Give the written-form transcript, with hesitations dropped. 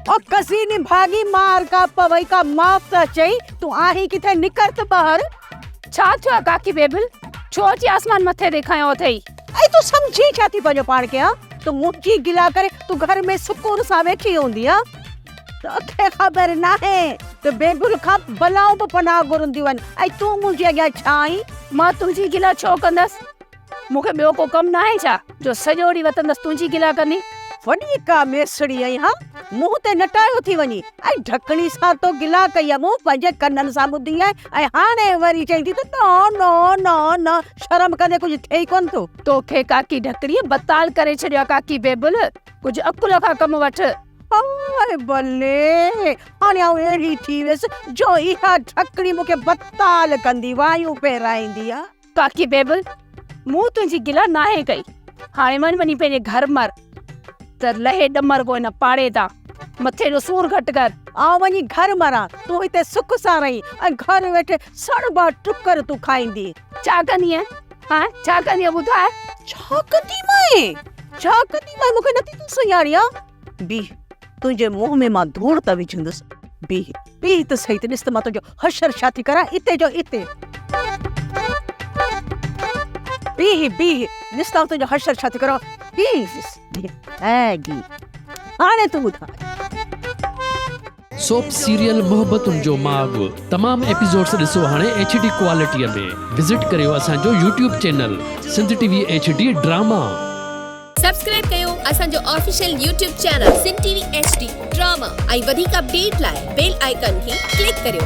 او ڪسي نڀاڳي مار ڪا پوئي ڪا معاف ته چئي، تون آهين ڪٿي نڪر ته ٻاهر. ڇا ٿيو آ ڪاڪي بيبل، ڇو اچي آسمان مٿي تي کنيو اٿئي؟ ۽ تون سمجهين ڇا ٿي پنهنجو پاڻ کي ها؟ تون منهنجي گلا ڪري تون گهر ۾ سڪون سان ويٺي هوندي ها؟ توکي خبر ناهي ته بيبل کان بلائون به پناهه گهرنديون آهن ۽ تون منهنجي اڳيان ڇا آهين؟ مان تنهنجي گلا ڇو ڪندس؟ مون کي ٻيو ڪو ڪم ناهي ڇا جو سڄو ڏينهن وتندس تنهنجي گلا ڪندي؟ وڏي ڪا ميسڙي آهين ها، منهن تي نٽايو ٿي وڃين ۽ ڍڪڻي سان تو گلا ڪئي آهي، مون پنهنجي ڪنن سان ٻڌي آهي ۽ هاڻي وري چئين ٿي ته نه نه نه نه، شرم ڪندي ڪجهه ٿئي ئي ڪونه ٿو. توکي ڪاڪي ڍڪڻيء بتال ڪري ڇڏيو آهي ڪاڪي بيبل، ڪجهه عقل کان ڪم وٺ. هاء بلي، هاڻي آئون اهڙي ٿي ويس جو اها ڍڪڻي مون کي بتال ڪندي وايون پهرائيندي آ. ڪاڪي بيبل، مون تنهنجي گلا ناهي ڪئي. هاڻي وڃ وڃي پنهنجي گهر مر ته لهي ڏمر ڪو هن پاڙي تان. مٿي جو سور گهٽ ڪر. آئون وڃي گهر مران، تون هتي سک سان رهين ۽ گهر ويٺي سڙبا ٽڪر تون کائيندين. ڇا ڪندينء؟ هان، ڇا ڪندينء ٻڌاء؟ ڇا ڪنديمانء؟ ڇا ڪنديمانء؟ مون کي نٿي تون سڃاڻين ها؟ بيهه، تنهنجي منهن ۾ مان ڌوڙ ته وجهندس. بيهه، بيهه ته سهي ته ڏس ته مان تنهنجو حشر ڇا ٿي ڪران اتي جو اتي. بيهه، بيهه، ڏس ته آئون تنهنجو حشر ڇا ٿي ڪران. بيهه، ڏس، بيهه. اي هاڻي تون ٻڌاء. سوپ سيريل محبتن جو ماڳ تمام ايپيسوڊس ڏسو هاڻي ايڇ ڊي ڪوالٽي ۾ وزٽ ڪريو اسان جو YouTube channel Sindh T V H D drama. Subscribe ڪيو اسان جو official YouTube channel Sindh T V H D drama ۽ وڌيڪ اپڊيٽ لاء بيل آئيڪان کي ڪلڪ ڪريو.